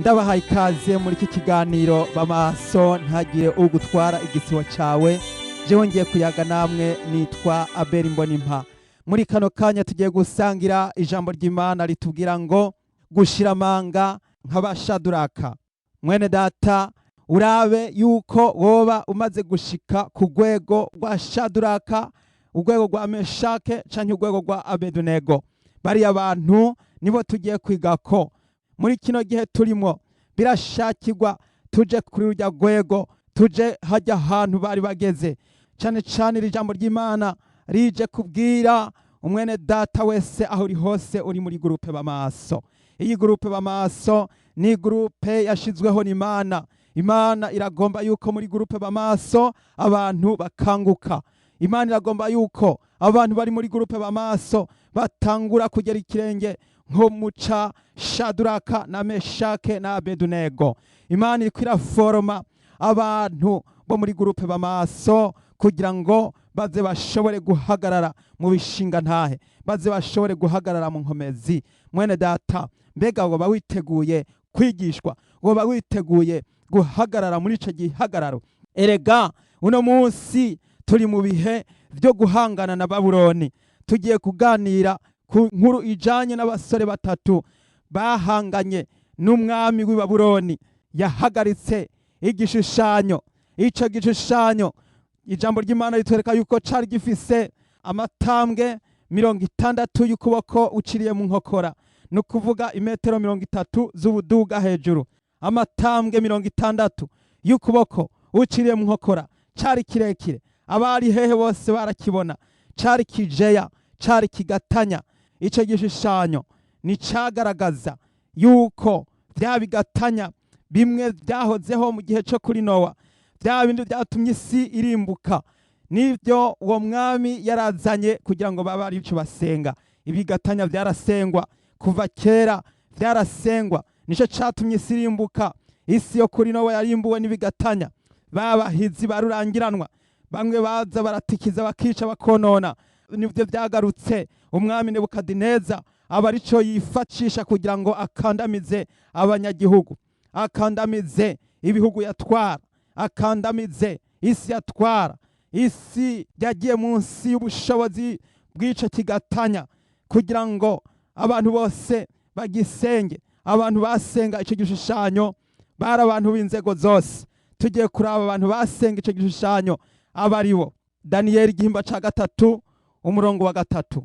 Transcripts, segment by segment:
Ndabahaye ikaze muri iki kiganiro Bamaso ntagire ugutwara igisibo cyawe. Jewe ngiye kuyaga namwe nitwa Abel Mbonimpa. Muri kano kanya tugiye gusangira ijambo ry'Imana ritubwira ngo gushira amanga nk'abashaduraka. Mwene data, urabe yuko woba umaze gushika ku rwego rwa Shaduraka, urwego rwa Meshake canke urwego rwa Abedunego. Bariya bantu nibo tugiye kwigako muri kino gihe turimo. Birashakirwa tuje kuri rujya rwego, tuje hajya ahantu bari bageze. Cane cane iri jambo ry'Imana rije kubwira umwene data wese aho uri hose uri muri groupe Bamaso. Iyi groupe Bamaso ni groupe yashizweho n'Imana. Imana iragomba yuko muri groupe Bamaso abantu bakanguka. Imana iragomba yuko abantu bari muri groupe Bamaso batangura kugera ikirenge nko muca Shaduraka na Meshake na Abedunego. Imana iriko iraforoma abantu bo muri groupe Bamaso kugira ngo baze bashobore guhagarara mu bishinga ntahe, baze bashobore guhagarara mu nkomezi. Mwene data, mbega woba witeguye kwigishwa? Woba witeguye guhagarara muri ico gihagararo? Erega uno munsi turi mu bihe byo guhangana na Babuloni. Tugiye kuganira ku nkuru ijanye n'abasore batatu bahanganye n'umwami w'i Babuloni yahagaritse igishushanyo. Ico gishushanyo, ijambo ry'Imana ritwereka yuko cari gifise amatambwe 60 y'ukuboko uciriye mu nkokora, ni ukuvuga imetero 30 z'ubuduga hejuru. Amatambwe 60 y'ukuboko uciriye mu nkokora, cari kirekire, abari hehe bose barakibona. Cari kijeya, cari kigatanya. Ico gishushanyo nicagaragaza yuko bya bigatanya bimwe byahozeho mu gihe cyo kuri Nowa, bya bindi byatumye isi irimbuka, nibyo uwo mwami yarazanye kugira ngo babe ari icyo basenga. Ibigatanya byarasengwa kuva kera, byarasengwa, nicyo cyatumye isi irimbuka. Isi yo kuri Nowa yarimbuwe n'ibigatanya, babahizi barurangiranwa, bamwe baza baratikiza, bakica, bakonona. Nibyo byagarutse, umwami Nebukadineza aba arico yifashisha kugira ngo akandamize abanyagihugu, akandamize ibihugu yatwara, akandamize isi yatwara. Isi yagiye munsi y'ubushobozi bw'ico kigatanya kugira ngo abantu bose bagisenge. Abantu basenga ico gishushanyo bari abantu b'inzego zose. Tugiye kuraba abantu basenga ico gishushanyo aba ari bo. Daniyeli igihimba ca 3, umurongo wa 3: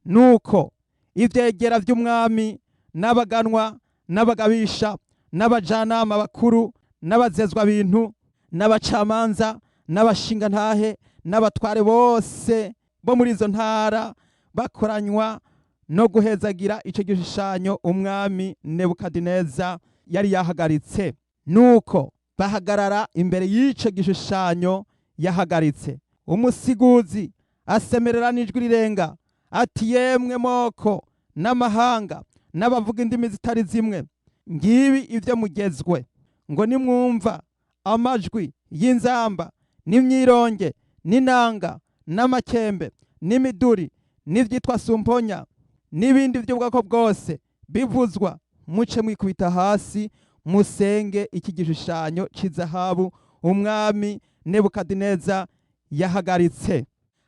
"Nuko ivyegera vy'umwami n'abaganwa n'abagabisha n'abajanama bakuru n'abazezwa bintu n'abacamanza n'abashingantahe n'abatware bose bo muri izo ntara bakoranywa no guhezagira ico gishushanyo umwami Nebukadineza yari yahagaritse. Nuko bahagarara imbere y'ico gishushanyo yahagaritse. Umusiguzi asemerera n'ijwi rirenga ati: 'Yemwe moko n'amahanga n'abavuga indimi zitari zimwe, ngibi ibyo mugezwe, ngo nimwumva amajwi y'inzamba n'imyironge n'inanga n'amakembe n'imiduri n'ibyitwa sumponya n'ibindi by'ubwoko bwose bivuzwa, muce mwikubita hasi musenge iki gishushanyo cy'izahabu umwami Nebukadineza yahagaritse.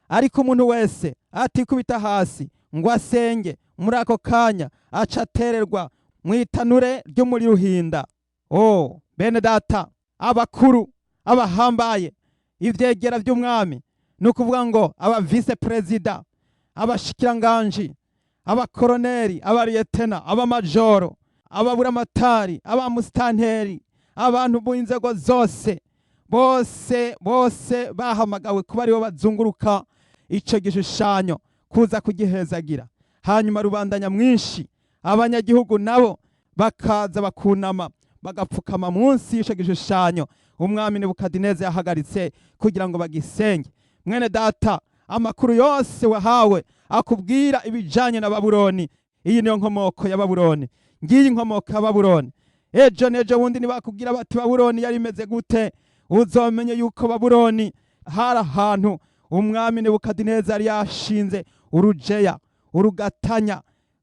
Ariko umuntu wese atikubita hasi ngo asenge, muri ako kanya aca atererwa mu itanure ry'umuriro uhinda.'" Oh, bene data, abakuru, abahambaye, ivyegera by'umwami, ni ukuvuga ngo aba vice perezida, abashikiranganji, abakoroneri, abariyetena, abamajoro, ababuramatari, abamusitanteri, abantu mu nzego zose, bose bose bahamagawe kuba aribo bazunguruka ico gishushanyo kuza kugihezagira. Hanyuma rubanda nyamwinshi, abanyagihugu nabo bakaza bakunama, bagapfukama munsi y'ico gishushanyo umwami Nebukadineza yahagaritse kugira ngo bagisenge. Mwene data, amakuru yose wahawe akubwira ibijanye na Babuloni, iyi niyo nkomoko ya Babuloni. Ngiyi inkomoko ya Babuloni. Ejo n'ejo bundi nibakubwira bati: "Babuloni yari imeze gute?" uzomenye yuko Babuloni hari ahantu umwami Nebukadineza yari yashinze urujeya, urugatanya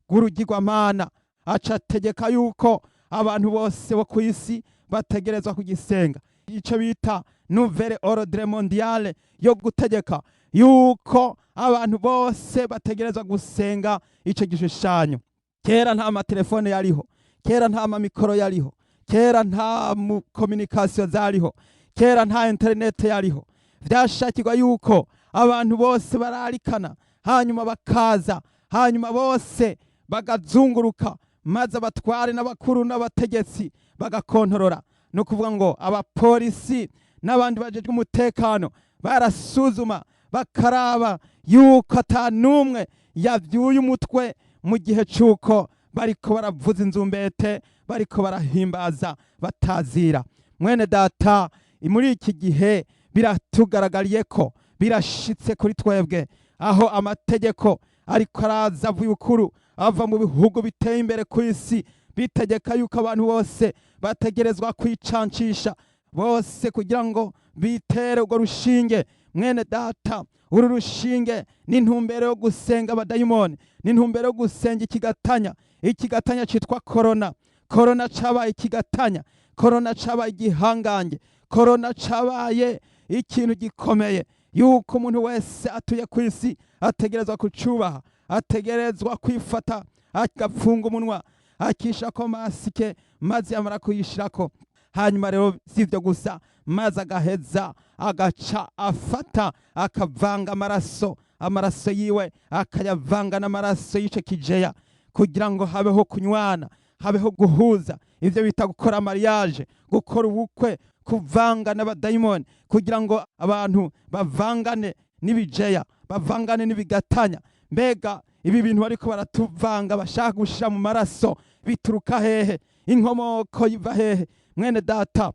rw'urugirwamana, aca ategeka yuko abantu bose bo ku isi bategerezwa kugisenga, icyo bita nouvelle ordre mondiale yo gutegeka yuko abantu bose bategerezwa gusenga icyo gishushanyo. Kera nta matelefone yariho, kera nta mamikoro yariho, kera nta communication zariho, kera nta interinete yariho. Vyashakirwa yuko abantu bose bararikana, hanyuma bakaza, hanyuma bose bagazunguruka, maze abatware n'abakuru n'abategetsi bagakontorora. Ni ukuvuga ngo abapolisi n'abandi bajejwe umutekano barasuzuma, bakaraba yuko ata n'umwe yavyuye umutwe mu gihe c'uko bariko baravuza inzumbete, bariko barahimbaza batazira. Mwene data, muri iki gihe biratugaragariye ko birashitse kuri twebwe, aho amategeko ariko araza avuye ukuru, ava mu bihugu biteye imbere ku isi, bitegeka yuko abantu bose bategerezwa kwicancisha bose kugira ngo bitere urwo rushinge. Mwene data, uru rushinge ni intumbero yo gusenga abadayimoni, ni intumbero yo gusenga ikigatanya. Ikigatanya citwa korona. Korona cabaye ikigatanya, korona cabaye igihangange, korona cabaye ikintu gikomeye yuko umuntu wese atuye ku isi ategerezwa kucubaha, ategerezwa kwifata, agapfunga umunwa, akishako masike, maze yamara kuyishirako, hanyuma rero si ibyo gusa, maze agaheza agaca afata akavanga amaraso, amaraso yiwe akayavanga n'amaraso y'ico kijeya, kugira ngo habeho kunywana, habeho guhuza, ivyo bita gukora mariage, gukora ubukwe, kuvanga n'abadayimoni, kugira ngo abantu bavangane n'ibijeya, bavangane n'ibigatanya. Mbega ibi bintu bariko baratuvanga, bashaka gushira mu maraso, bituruka hehe? Inkomoko iva hehe? Mwene data,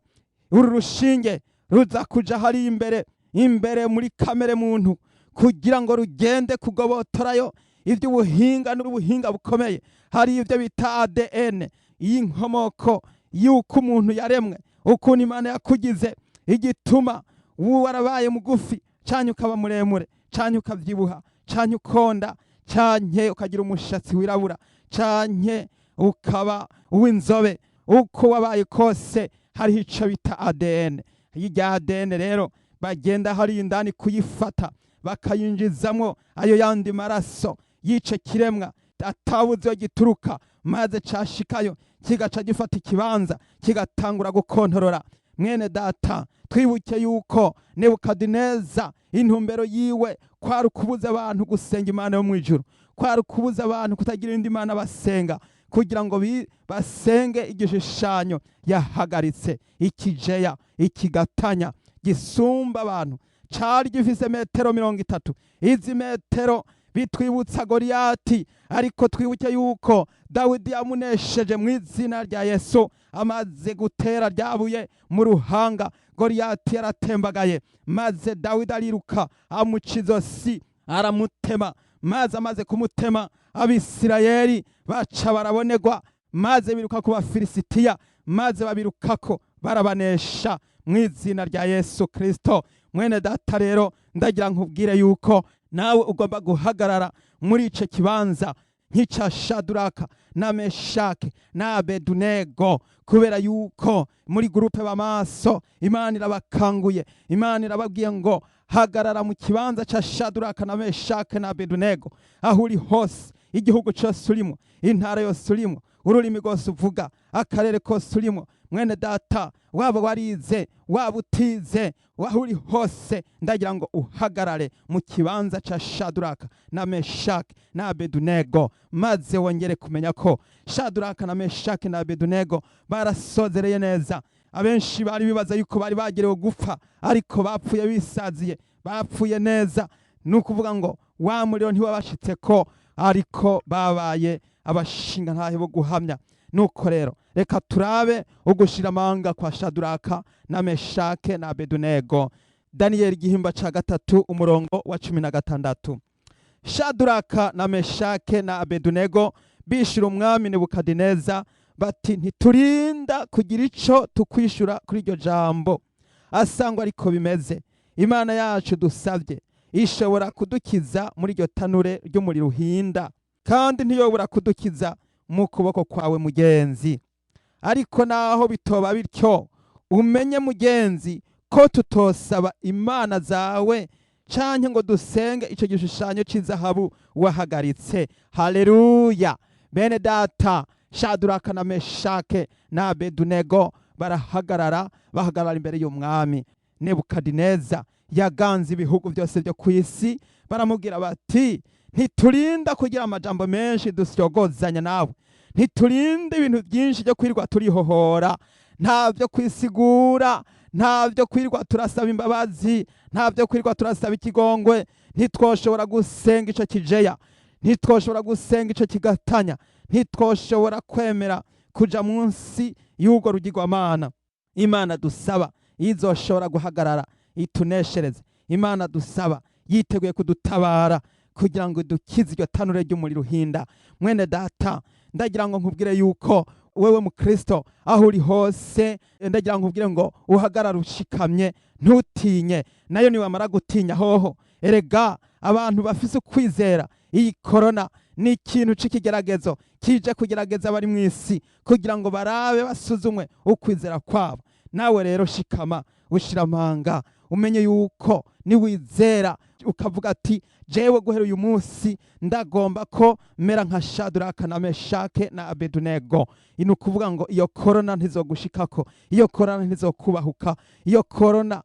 uru rushinge ruza kuja hari imbere imbere muri kamere muntu, kugira ngo rugende kugobotorayo iby'ubuhinga n'ubuhinga bukomeye. Hari ibyo bita ADN, iyi nkomoko y'uko umuntu yaremwe, ukuntu Imana yakugize, igituma warabaye mugufi canke ukaba muremure, canke ukavyibuha, canke ukonda, canke ukagira umushatsi wirabura, canke ukaba uw'inzobe. Uko wabaye kose, hariho ico bita ADN. Hirya ADN rero bagenda hari indani kuyifata, bakayinjizamwo ayo yandi maraso y'ico kiremwa atabuze iyo gituruka, maze cashikayo kigaca gifata ikibanza, kigatangura gukontorora. Mwene data, twibuke yuko Nebukadineza intumbero yiwe kwari ukubuza abantu gusenga Imana yo mu ijuru, kwari ukubuza abantu kutagira indi mana basenga, kugira ngo basenge igishushanyo yahagaritse, ikijeya, ikigatanya gisumba abantu, cari gifise metero 30. Izi metero bitwibutsa Goliyati, ariko twibuke yuko Dawidi yamunesheje mu izina rya Yesu. Amaze gutera ryabuye mu ruhanga, Goliyati yaratembagaye, maze Dawidi ariruka, amuca izosi, aramutema. Maze amaze kumutema, Abisirayeli baca barabonegwa, maze biruka ku Bafilisitiya, maze babirukako, barabanesha mu izina rya Yesu Kristo. Mwene data, rero ndagira nkubwire yuko nawe ugomba guhagarara muri ico kibanza nk'icya Shaduraka na Meshake na Abedunego, kubera yuko muri groupe b'amaso Imana irabakanguye. Imana irababwiye ngo hagarara mu kibanza cya Shaduraka na Meshake na Abedunego, aho uri hose, igihugu cyose urimo, intara yose urimo, ururimi rwose uvuga, akarere kose urimo. Mwene data, waba warize, waba utize, aho uri hose, ndagira ngo uhagarare mu kibanza cya Shaduraka na Meshake na Abedunego, maze wongere kumenya ko Shaduraka na Meshake na Abedunego barasozereye neza. Abenshi bari bibaza yuko bari bagerewe gupfa, ariko bapfuye bisaziye, bapfuye neza. Ni ukuvuga ngo wa muriro ntiwabashitse ko, ariko babaye abashinga ntahe bo guhamya. Nuko rero reka turabe ugushira amanga kwa Shaduraka na Meshake na Abedunego. Daniyeli igihimba ca 3, umurongo wa 16. Shaduraka na Meshake na Abedunego bishura umwami Nebukadineza bati: "Ntiturinda kugira ico tukwishura kuri iryo jambo. Asangwa ariko bimeze, Imana yacu dusabye ishobora kudukiza muri iryo tanure ry'umuriro uhinda, kandi ntiyobora kudukiza mu kuboko kwawe, mugenzi." Ariko naho bitoba bityo, umenye mugenzi ko tutosaba imana zawe canke ngo dusenge ico gishushanyo c'izahabu wahagaritse. Haleluya! Bene data, Shaduraka na Meshake na Abedunego barahagarara, bahagarara imbere y'umwami Nebukadineza yaganze ibihugu byose byo ku isi. Baramubwira bati: "Ntiturinda kugira amajambo menshi dusyogozanya nawe, ntiturinda ibintu byinshi byo kwirirwa turihohora, nta byo kwisigura, nta byo kwirirwa turasaba imbabazi, nta byo kwirirwa turasaba ikigongwe. Ntitwoshobora gusenga ico kijeya, ntitwoshobora gusenga ico kigatanya, ntitwoshobora kwemera kuja munsi y'urwo rugirwamana. Imana dusaba izoshobora guhagarara ituneshereze. Imana dusaba yiteguye kudutabara kugira ngo dukize iryo tanure ry'umuriro uhinda." Mwene data, ndagira ngo nkubwire yuko wewe mukristo aho uri hose, ndagira ngo nkubwire ngo uhagarare ushikamye, ntutinye. Nayo niwamara gutinya hoho, erega abantu bafise ukwizera, iyi korona ni ikintu c'ikigeragezo kije kugerageza abari mu isi kugira ngo barabe, basuzumwe ukwizera kwabo. Nawe rero shikama, ushira amanga, umenye yuko niwizera ukavuga ati: "Jewe guhera uyu munsi ndagomba ko mera nka Shaduraka na Meshake na Abedunego," ni ukuvuga ngo iyo korona ntizogushikako, iyo korona ntizokubahuka, iyo korona.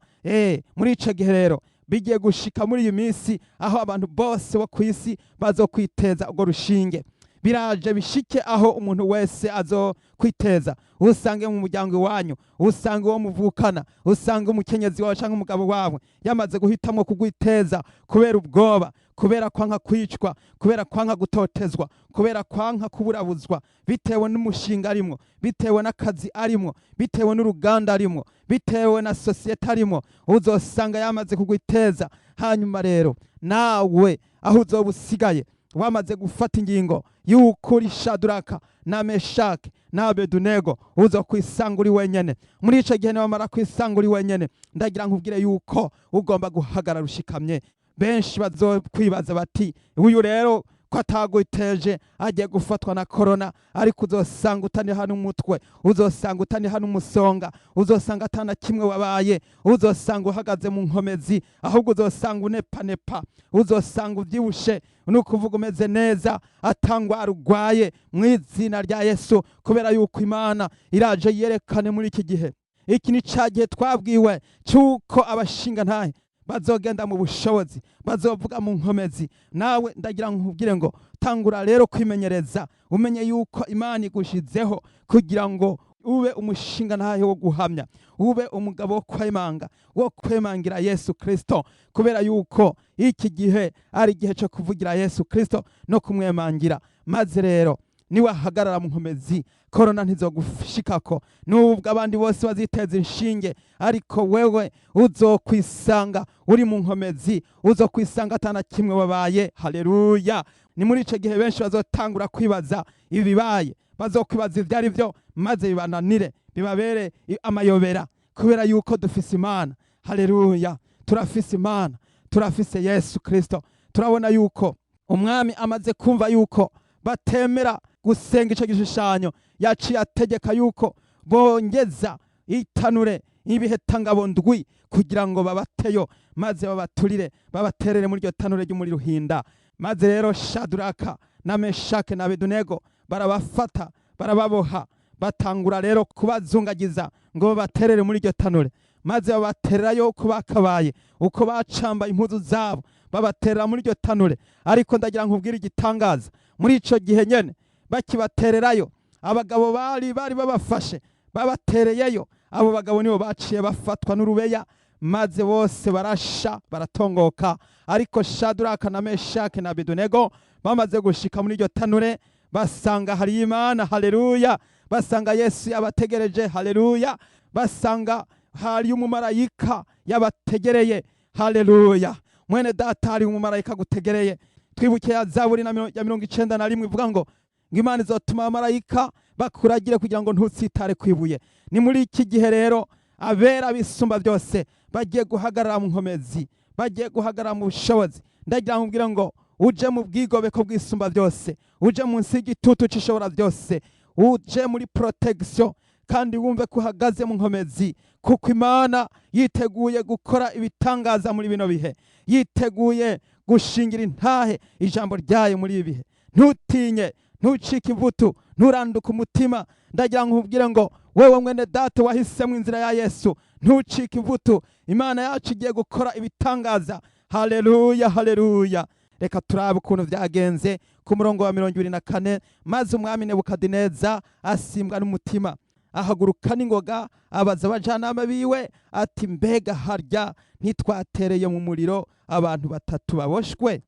Muri ico gihe rero bigiye gushika muri iyi minsi aho abantu bose bo ku isi bazokwiteza urwo rushinge. Biraje bishike aho umuntu wese azokwiteza. Usange mu muryango iwanyu, usange uwo muvukana, usange umukenyezi wawe cyangwa umugabo wawe yamaze guhitamwo kugwiteza kubera ubwoba, kubera kwanka kwicwa, kubera kwanka gutotezwa, kubera kwanka kuburabuzwa, bitewe n'umushinga arimwo, bitewe n'akazi arimwo, bitewe n'uruganda arimwo, bitewe na sosiyete arimwo. Uzosanga yamaze kugwiteza. Hanyuma rero nawe aho uzoba usigaye wamaze gufata ingingo y'uko uri Shaduraka na Meshake na Abedunego, uza kwisanga uri wenyene. Muri ico gihe niwamara kwisanga uri wenyene, ndagira nkubwire yuko ugomba guhagarara ushikamye. Benshi bazokwibaza bati: "Uyu rero ko atagwiteje agiye gufatwa na korona?" Ariko uzosanga utaniha n'umutwe, uzosanga utaniha n'umusonga, uzosanga atana kimwe wabaye, uzosanga uhagaze mu nkomezi, ahubwo uzosanga unepanepa, uzosanga ubyibushe, ni ukuvuga umeze neza, atangwara urwaye, mu izina rya Yesu, kubera yuko Imana iraje yerekane muri iki gihe. Iki ni ca gihe twabwiwe cy'uko abashinga ntahe bazogenda mu bushobozi, bazovuga mu nkomezi. Nawe ndagira ngo nkubwire ngo tangura rero kwimenyereza, umenye yuko Imana igushizeho kugira ngo ube umushinga ntahe wo guhamya, ube umugabo wo kwemanga, wo kwemangira Yesu Kristo, kubera yuko iki gihe ari igihe cyo kuvugira Yesu Kristo no kumwemangira. Maze rero niwahagarara mu nkomezi, korona ntizogushikako, nubwo abandi bose baziteza inshinge, ariko wewe uzokwisanga uri mu nkomezi, uzokwisanga atana kimwe wabaye. Haleluya! Ni muri ico gihe benshi bazotangura kwibaza ibibaye, bazokwibaza ivyo ari byo, maze bibananire, bibabere amayobera, kubera yuko dufise Imana. Haleluya! Turafise Imana, turafise Yesu Kristo. Turabona yuko umwami amaze kumva yuko batemera gusenga ico gishushanyo, yaciye ategeka yuko bongeza itanure ibihetangabo ndwi kugira ngo babateyo, maze babaturire, babaterere muri iryo tanure ry'umuriro uhinda. Maze rero Shaduraka na Meshake na Abedunego barabafata, barababoha, batangura rero kubazungagiza ngo babaterere muri iryo tanure. Maze babatererayo uko bakabaye, uko bacambaye impuzu zabo, babaterera muri iryo tanure. Ariko ndagira nkubwire igitangaza: muri ico gihe nyene bakibatererayo, abagabo bari babafashe babatereyeyo, abo bagabo nibo baciye bafatwa n'urubeya, maze bose barasha, baratongoka. Ariko Shaduraka na Meshake na Abedunego bamaze gushika muri iryo tanure, basanga hari Imana. Haleluya! Basanga Yesu yabategereje. Haleluya! Basanga hari umumarayika yabategereye. Haleluya! Mwene data, hari umumarayika agutegereye. Twibuke ya Zaburi ya 91 ivuga ngo Imana izotuma abamarayika bakuragire kugira ngo ntutsitare kwibuye. Ni muri iki gihe rero abera bisumba byose bagiye guhagarara mu nkomezi, bagiye guhagarara mu bushobozi. Ndagira ngo mbwire ngo uje mu bwigobeko bwisumba byose, uje munsi y'igitutu c'Ishobora byose. Uje muri protection kandi wumve ko uhagaze mu nkomezi, kuko Imana yiteguye gukora ibitangaza muri bino bihe, yiteguye gushingira intahe ijambo ryayo muri ibi bihe. Ntutinye, ntucike ivutu, nturanduke umutima. Ndagira ngo nkubwire ngo wewe mwene data wahisemo inzira ya Yesu, ntucike ivutu. Imana yacu igiye gukora ibitangaza. Haleluya, haleluya. Reka turabe ukuntu byagenze ku murongo wa 24. Maze umwami Nebukadineza asimbwa n'umutima, ahaguruka n'ingoga, abaza abajyanama biwe ati: "Mbega harya ntitwatereye mu muriro abantu batatu baboshwe?"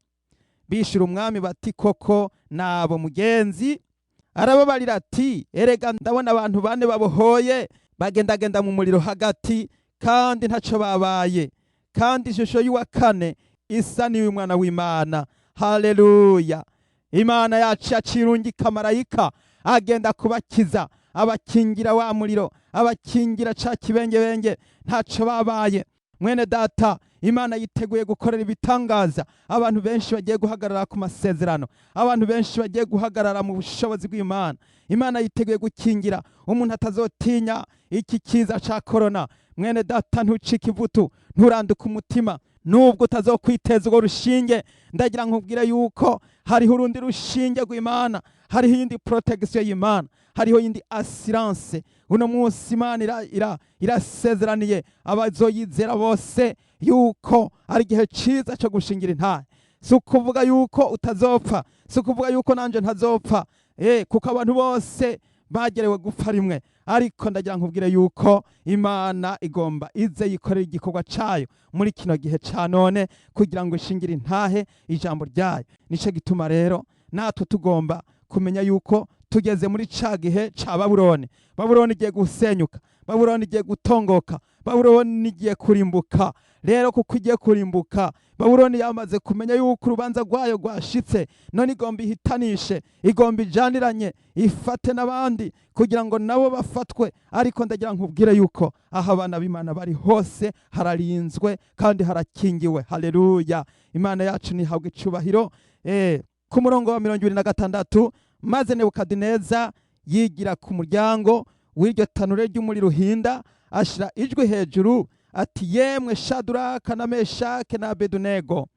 Bishura umwami bati: "Koko nabo, mugenzi." Arababarira ati: "Erega ndabona abantu bane babohoye bagendagenda mu muriro hagati, kandi ntaco babaye, kandi ishusho y'uwa kane isa n'iy'umwana w'Imana." Haleluya! Imana yacu yacirungika marayika, agenda kubakiza, abakingira wa muriro, abakingira ca kibengebenge, ntaco babaye. Mwene data, Imana yiteguye gukorera ibitangaza abantu benshi bagiye guhagarara ku masezerano, abantu benshi bagiye guhagarara mu bushobozi bw'Imana. Imana yiteguye gukingira umuntu atazotinya iki kiza ca korona. Mwene data, ntucike ivutu, nturanduke umutima. Nubwo utazokwiteza urwo rushinge, ndagira nkubwire yuko hariho urundi rushinge rw'Imana, hariho iyindi protection y'Imana, hariho iyindi assurance. Uno munsi Imana irasezeraniye abazoyizera bose yuko ari igihe ciza cyo gushingira intahe. Si ukuvuga yuko utazopfa, si ukuvuga yuko nanje ntazopfa, kuko abantu bose bagerewe gupfa rimwe. Ariko ndagira nkubwire yuko Imana igomba ize yikorera igikorwa cayo muri kino gihe ca none, kugira ngo ishingire intahe ijambo ryayo. Nico gituma rero natwe tugomba kumenya yuko tugeze muri ca gihe ca Babuloni. Babuloni igiye gusenyuka, Babuloni igiye gutongoka, Babuloni igiye kurimbuka. Rero kuko igiye kurimbuka, Babuloni yamaze kumenya yuko urubanza rwayo rwashitse. None igomba ihitanishe, igomba ijaniranye, ifate n'abandi kugira ngo nabo bafatwe. Ariko ndagira nkubwire yuko aho abana b'Imana bari hose hararinzwe kandi harakingiwe. Haleluya! Imana yacu nihabwa icubahiro. Ku murongo wa 26: maze Nebukadineza yigira ku muryango w'iryo tanure ry'umuriro uhinda, ashira ijwi hejuru ati: "Yemwe Shaduraka na Meshake na Abedunego,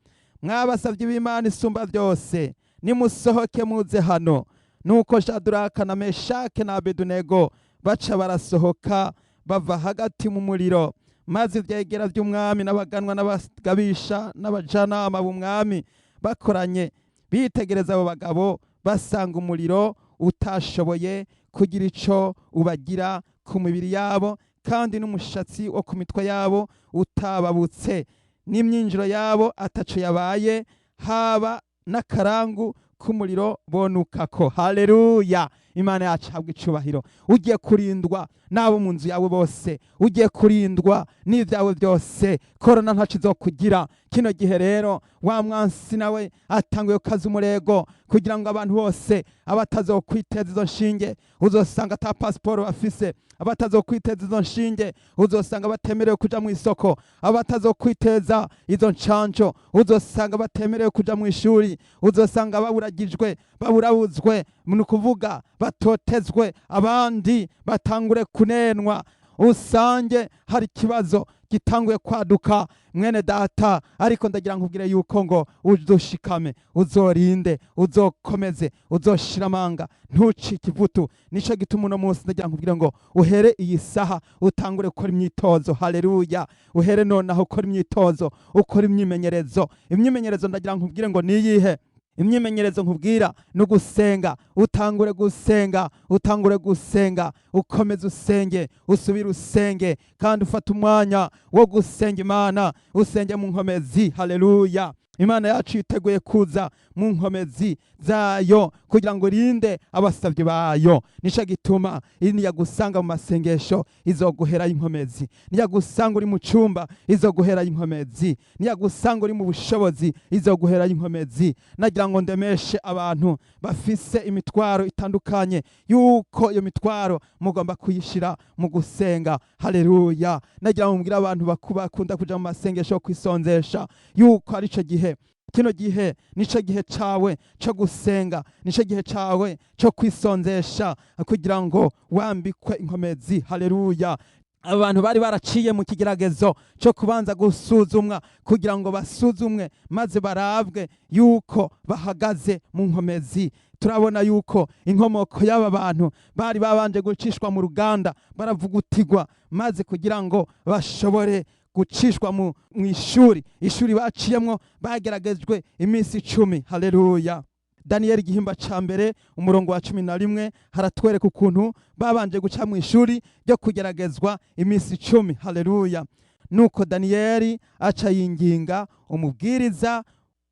mwabasavye b'Imana isumba byose, nimusohoke muze hano." Nuko Shaduraka na Meshake na Abedunego baca barasohoka, bava hagati mu muriro. Maze ivyegera vy'umwami n'abaganwa n'abagabisha n'abajanama b'umwami bakoranye, bitegereza abo bagabo, basanga umuriro utashoboye kugira ico ubagira ku mibiri yabo, kandi n'umushatsi wo ku mitwe yabo utababutse, n'imyinjiro yabo ataco yabaye, haba n'akarangu k'umuriro bonukako. Haleluya! Imana yacu habwa icubahiro. Ugiye kurindwa n'abo mu nzu yawe bose, ugiye kurindwa n'ibyawe byose. Korona ntaco izokugira. Kino gihe rero wa mwansi nawe atanguye kukaza umurego kugira ngo abantu bose abatazokwiteza izo nshinge uzosanga ata pasiporo bafise, abatazokwiteza izo nshinge uzosanga batemerewe kuja mu isoko, abatazokwiteza izo ncanco uzosanga batemerewe kuja mu ishuri, uzosanga baburagijwe, baburabuzwe, ni ukuvuga batotezwe, abandi batangure kunenwa, usange hari ikibazo gitanguye kwaduka, mwene data. Ariko ndagira nkubwire yuko ngo uzoshikame, uzorinde, uzokomeze, uzoshira amanga, ntucike ivutu. Nico gituma uno munsi ndagira nkubwire ngo uhere iyi saha utangure gukora imyitozo. Haleluya! Uhere nonaho ukora imyitozo, ukora imyimenyerezo. Imyimenyerezo ndagira nkubwire ngo niyihe? Imyimenyerezo nkubwira ni ugusenga. Utangure gusenga, utangure gusenga, ukomeze usenge, usubire usenge, kandi ufate umwanya wo gusenga Imana, usenge mu nkomezi. Haleluya! Imana yacu yiteguye kuza mu nkomezi zayo kugira ngo irinde abasabyi bayo. Nico gituma niyagusanga mu masengesho izoguherayo inkomezi, niyagusanga uri mu cumba izoguherayo inkomezi, niyagusanga uri mu bushobozi izoguherayo inkomezi. Nagira ngo ndemeshe abantu bafise imitwaro itandukanye yuko iyo mitwaro mugomba kuyishira mu gusenga. Haleluya! Nagira ngo mbwire abantu bakunda kuja mu masengesho yo kwisonzesha yuko arico gihe. Kino gihe nico gihe cawe cyo gusenga, nico gihe cawe cyo kwisonzesha kugira ngo wambikwe inkomezi. Haleluya! Abantu bari baraciye mu kigeragezo cyo kubanza gusuzumwa, kugira ngo basuzumwe maze barabwe yuko bahagaze mu nkomezi. Turabona yuko inkomoko y'aba bantu bari babanje gucishwa mu ruganda, baravugutigwa, maze kugira ngo bashobore gucishwa mu ishuri. Ishuri baciyemwo, bageragejwe iminsi 10. Haleluya! Daniyeli igihimba ca mbere, umurongo wa 11, haratwereka ukuntu babanje guca mu ishuri ryo kugeragezwa iminsi 10. Haleluya! Nuko Daniyeli aca yinginga umubwiriza,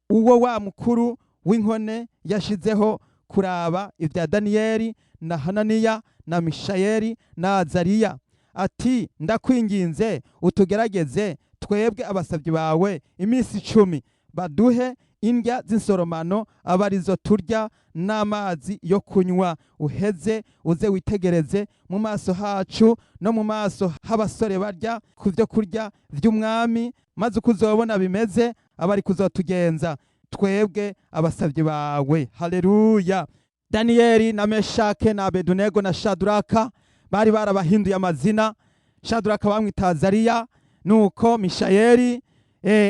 uwo wa mukuru w'inkone yashizeho kuraba ibya Daniyeli na Hananiya na Mishayeli na Azariya, ati: "Ndakwinginze, utugerageze twebwe abasabyi bawe iminsi 10, baduhe indya z'insoromano aba arizo turya, n'amazi yo kunywa. Uheze uze witegereze mu maso hacu no mu maso h'abasore barya ku byo kurya vy'umwami, maze uko uzobona bimeze aba ari kuzotugenza twebwe abasabyi bawe." Haleluya! Daniyeli na Meshake na Abedunego na Shaduraka bari barabahinduye amazina. Shaduraka bamwita Azariya, nuko Mishayeli,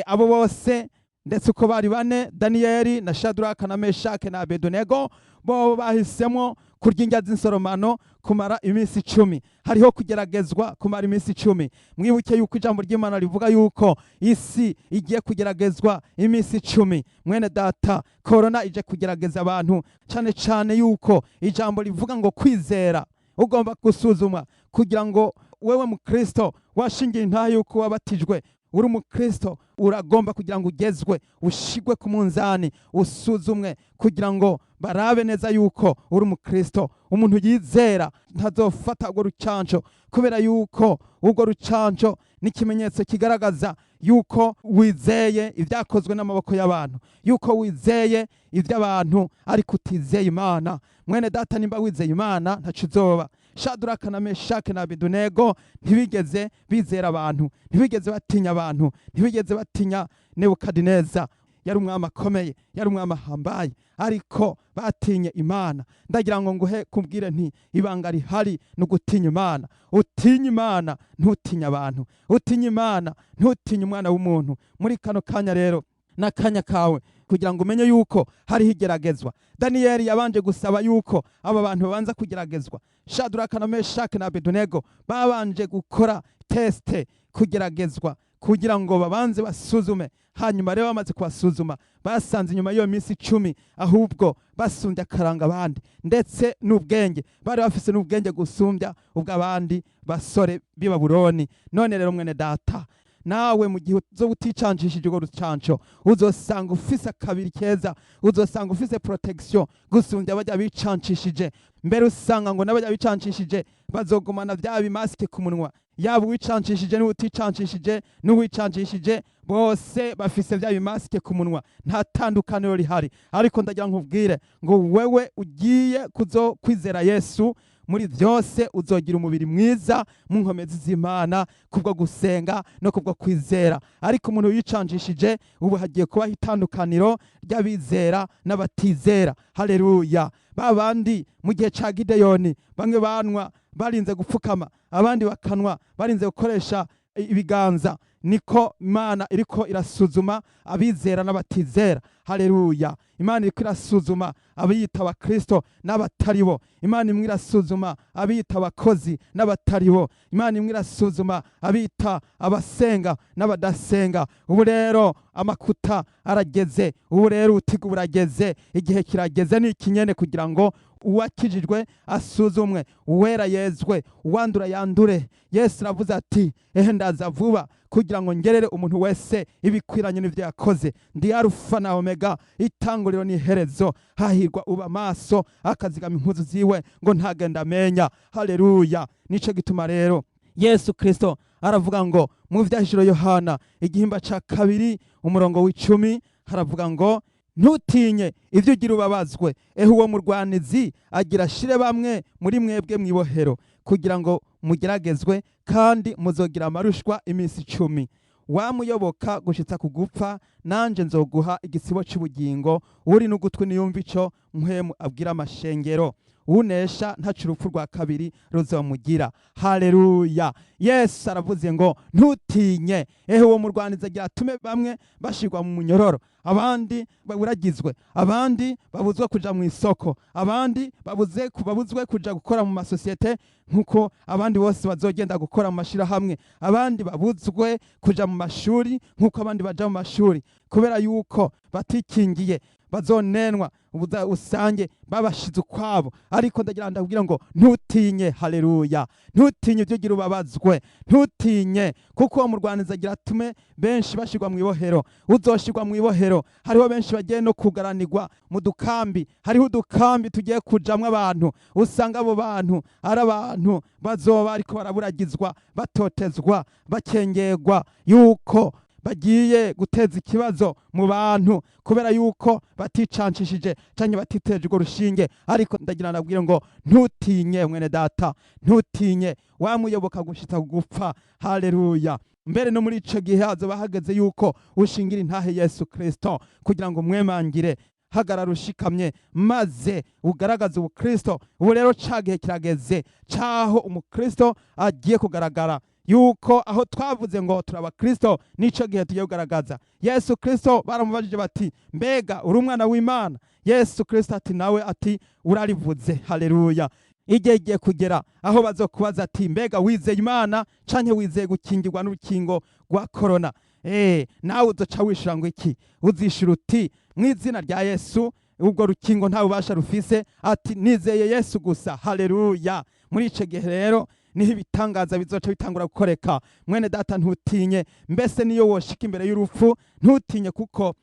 abo bose ndetse uko bari bane, Daniyeli na Shaduraka na Meshake na Abedunego, bo bahisemo kurya indya z'insoromano kumara iminsi 10. Hariho kugeragezwa kumara iminsi 10. Mwibuke yuko ijambo ry'Imana rivuga yuko isi igiye kugeragezwa iminsi 10. Mwene data, korona ije kugerageza abantu cyane cyane, yuko ijambo rivuga ngo kwizera ugomba gusuzumwa, kugira ngo wewe mukristo washingiye intahe yuko wabatijwe uri umukristo, uragomba kugira ngo ugezwe, ushigwe ku munzani, usuzumwe kugira ngo barabe neza yuko uri umukristo. Umuntu yizera ntazofata urwo rucanco, kubera yuko urwo rucanco ni ikimenyetso kigaragaza yuko wizeye ibyakozwe n'amaboko y'abantu, yuko wizeye iby'abantu ariko utizeye Imana. Mwene data, nimba wizeye Imana, ntaco uzoba. Shaduraka na Meshake na Abedunego ntibigeze bizera abantu, ntibigeze batinya abantu, ntibigeze batinya Nebukadineza. Yari umwami akomeye, yari umwami ahambaye, ariko batinye Imana. Ndagira ngo nguhe kubwire nti ibanga rihari ni ugutinya Imana. Utinye Imana, ntutinye abantu. Utinye Imana, ntutinye umwana w'umuntu. Muri kano kanya rero n'akanya kawe kugira ngo umenye yuko hariho igeragezwa. Daniyeli yabanje gusaba yuko aba bantu babanza kugeragezwa. Shaduraka na Meshake na Abedunego babanje gukora test, kugeragezwa, kugira ngo babanze basuzume. Hanyuma rero bamaze kubasuzuma, basanze inyuma y'iyo minsi 10 ahubwo basumbya akaranga abandi, ndetse n'ubwenge bari bafise n'ubwenge gusumbya ubw'abandi basore b'i Babuloni. None rero, mwene data, nawe mu gihe uzoba uticanshishije urwo rucanco, uzosanga ufise akabiri keza, uzosanga ufise protection gusumbya bajya bicancishije. Mbere usanga ngo n'abajya bicancishije bazogumana bya bimasike ku munwa. Yaba uwicancishije n'uticancishije n'uwicancishije, bose bafise bya bimasike ku munwa, nta tandukaniro rihari. Ariko ndagira nkubwire ngo wewe ugiye kuzo kwizera Yesu muri byose, uzogira umubiri mwiza mu nkomezi z'Imana kubwo gusenga no kubwo kwizera. Ariko umuntu yicanjishije, ubu hagiye kubaho itandukaniro ry'abizera n'abatizera. Haleluya! Ba bandi mu gihe ca Gideyoni, bamwe banwa barinze gupfukama, abandi bakanwa barinze gukoresha ibiganza. Niko Imana iriko irasuzuma abizera n'abatizera. Haleluya! Imana iriko irasuzuma abiyita abakristo n'abatari bo. Imana imwe irasuzuma abiyita abakozi n'abatari bo. Imana imwe irasuzuma abita abasenga n'abadasenga. Ubu rero amakuta arageze, ubu rero ubutigu burageze, igihe kirageze, ni ikinyene kugira ngo uwakijijwe asuzumwe, uwera yezwe, uwandura yandure. Yesu aravuze ati: "Ehe, ndaza vuba kugira ngo ngerere umuntu wese ibikwiranye n'ivyo yakoze. Ndi Arufa na Omega, itanguriro n'iherezo. Hahirwa uba maso akazigama impuzu ziwe ngo ntagenda amenya." Haleluya! Nico gituma rero Yesu Kristo aravuga ngo mu Vyahishuro Yohana igihimba ca 2, umurongo w'10, haravuga ngo: "Ntutinye ibyo ugira ubabazwe. Ehe, uwo murwanizi agira ashire bamwe muri mwebwe mw'ibohero kugira ngo mugeragezwe, kandi muzogira amarushwa iminsi 10." Wamuyoboka gushitsa ku gupfa, nanje nzoguha igisibo c'ubugingo. Uri n'ugutwi niyumva ico Mpwemu abwira amashengero. Unesha ntaco urupfu rwa kabiri ruzomugira. Haleluya! Yesu aravuze ngo ntutinye. Ehe, uwo murwaniza agira atume bamwe bashirwa mu munyororo, abandi baburagizwe, abandi babuzwe kuja mu isoko, abandi babuzwe kuja gukora mu masosiyete nkuko abandi bose bazogenda gukora mu mashirahamwe, abandi babuzwe kuja mu mashuri nkuko abandi baja mu mashuri, kubera yuko batikingiye bazonenwa, usange babashize ukwabo. Ariko ndagira ndakubwira ngo ntutinye. Haleluya! Ntutinye ibyo ugira ubabazwe, ntutinye, kuko uwo murwaniza agira atume benshi bashirwa mu ibohero. Uzoshirwa mu ibohero. Hariho benshi bagiye no kugaranirwa mu dukambi. Hariho udukambi tugiye kujamwo abantu, usanga abo bantu ari abantu bazoba ariko baraburagizwa, batotezwa, bakengerwa yuko bagiye guteza ikibazo mu bantu kubera yuko baticancishije canke batiteje urwo rushinge. Ariko ndagira ndabwire ngo ntutinye, mwene data, ntutinye, wamuyoboka gushitsa gupfa. Haleluya! Mbere no muri ico gihe hazoba hageze yuko ushingira intahe Yesu Kristo kugira ngo umwemangire. Hagarara ushikamye maze ugaragaze ubukristo. Ubu rero ca gihe kirageze caho umukristo agiye kugaragara yuko aho twavuze ngo turi abakristo, nico gihe tugiye kugaragaza. Yesu Kristo baramubajije bati: "Mbega uri umwana w'Imana?" Yesu Kristo ati nawe ati: "Urarivuze." Haleluya! Igihe igiye kugera aho bazokubaza ati: "Mbega wizeye Imana canke wizeye gukingirwa n'urukingo rwa korona?" Nawe uzoca wishura ngo iki? Uzishura uti: "Mu izina rya Yesu, ubwo rukingo nta bubasha rufise." Ati: "Nizeye Yesu gusa." Haleluya! Muri ico gihe rero niho ibitangaza bizoca bitangura gukoreka. Mwene data, ntutinye. Mbese niyo woshika imbere y'urupfu, ntutinye, kuko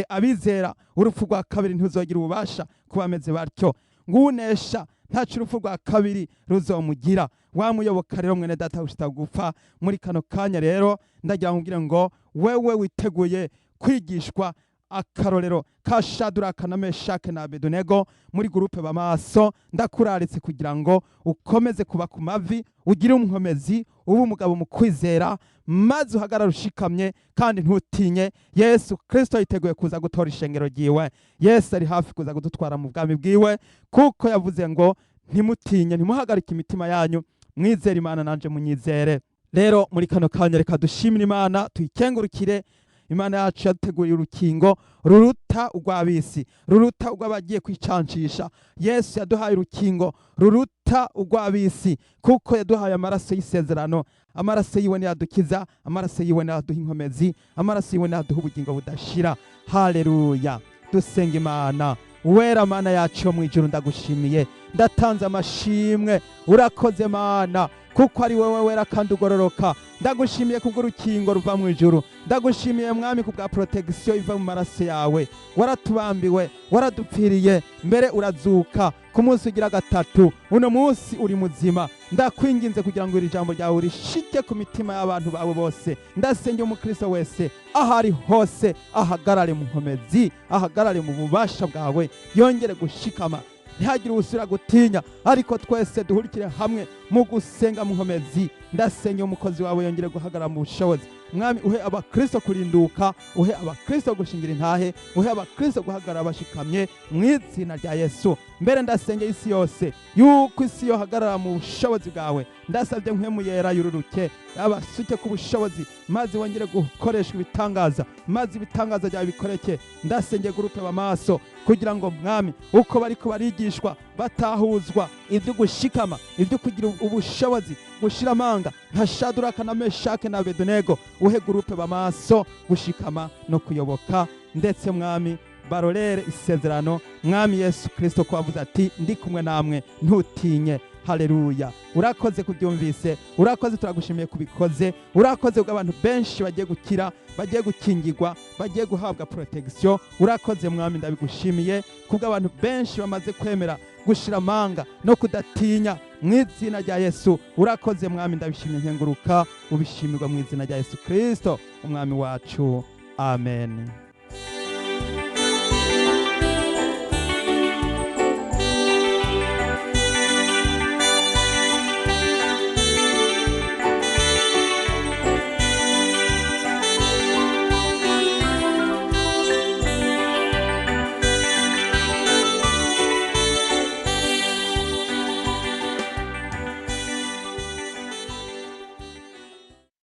abizera urupfu rwa kabiri ntuzogira ububasha kuba bameze batyo. Ngunesha ntaco urupfu rwa kabiri ruzomugira. Wamuyoboka rero, mwene data, ushita gupfa. Muri kano kanya rero ndagira nkubwire ngo wewe witeguye kwigishwa akarorero ka Shaduraka na Meshake na Abedunego muri groupe Bamaso, ndakuraritse kugira ngo ukomeze kuba ku mavi, ugire umukomezi, ube umugabo mu kwizera, maze uhagarare ushikamye kandi ntutinye. Yesu Kristo yiteguye kuza gutora ishengero ryiwe. Yesu ari hafi kuza kudutwara mu bwami bwiwe, kuko yavuze ngo: "Ntimutinye, ntimuhagarike imitima yanyu, mwizere Imana, nanje munyizere." Rero muri kano kanya reka dushimire Imana, tuyikengurukire. Imana yacu yaduteguriye urukingo ruruta urw'abisi, ruruta urw'abagiye kwicancisha. Yesu yaduhaye urukingo ruruta urw'abisi, kuko yaduhaye amaraso y'isezerano. Amaraso yiwe niyadukiza, amaraso yiwe niyaduha inkomezi, amaraso yiwe niyaduha ubugingo budashira. Haleluya! Dusenga Imana. Wera Mana yacu yo mu ijuru, ndagushimiye, ndatanze amashimwe. Urakoze Mana, kuko ari wowe wera kandi ugororoka. Ndagushimiye kubw'urukingo ruva mu ijuru. Ndagushimiye Mwami kubwa protection iva mu maraso yawe. Waratubambiwe, waradupfiriye, mbere urazuka ku munsi ugira gatatu. Uno munsi uri muzima. Ndakwinginze kugira ngo iri jambo ryawe rishike ku mitima y'abantu bawe bose. Ndasengera umukristo wese aho ari hose, ahagarare mu nkomezi, ahagarare mu bubasha bwawe, yongere gushikama, ntihagire uwusubira gutinya, ariko twese duhurikire hamwe mu gusenga mu nkomezi. Ndasengera umukozi wawe yongere guhagarara mu bushobozi. Mwami, uhe abakristo kurinduka, uhe abakristo gushingira intahe, uhe abakristo guhagarara bashikamye mu izina rya Yesu. Mbere ndasengera isi yose yuko isi yohagarara mu bushobozi bwawe. Ndasabye Mpwemu Yera yururuke, abasuke ku bushobozi, maze wongere gukoresha ibitangaza, maze ibitangaza byawe bikoreke. Ndasengeye groupe Bamaso kugira ngo Mwami, uko bariko barigishwa, batahuzwa ibyo gushikama, ibyo kugira ubushobozi, gushira amanga nka Shaduraka na Meshake na Abedunego, uhe groupe Bamaso gushikama no kuyoboka, ndetse Mwami barorere isezerano. Mwami Yesu Kristo, ko wavuze ati: "Ndi kumwe namwe, ntutinye." Haleluya! Urakoze kubyumvise, urakoze, turagushimiye kubikoze. Urakoze kubwo abantu benshi bagiye gukira, bagiye gukingirwa, bagiye guhabwa protection. Urakoze Mwami, ndabigushimiye kubwo abantu benshi bamaze kwemera gushira amanga no kudatinya mu izina rya Yesu. Urakoze Mwami, ndabishimye, nkenguruka. Ubishimirwa mu izina rya Yesu Kristo umwami wacu, amen.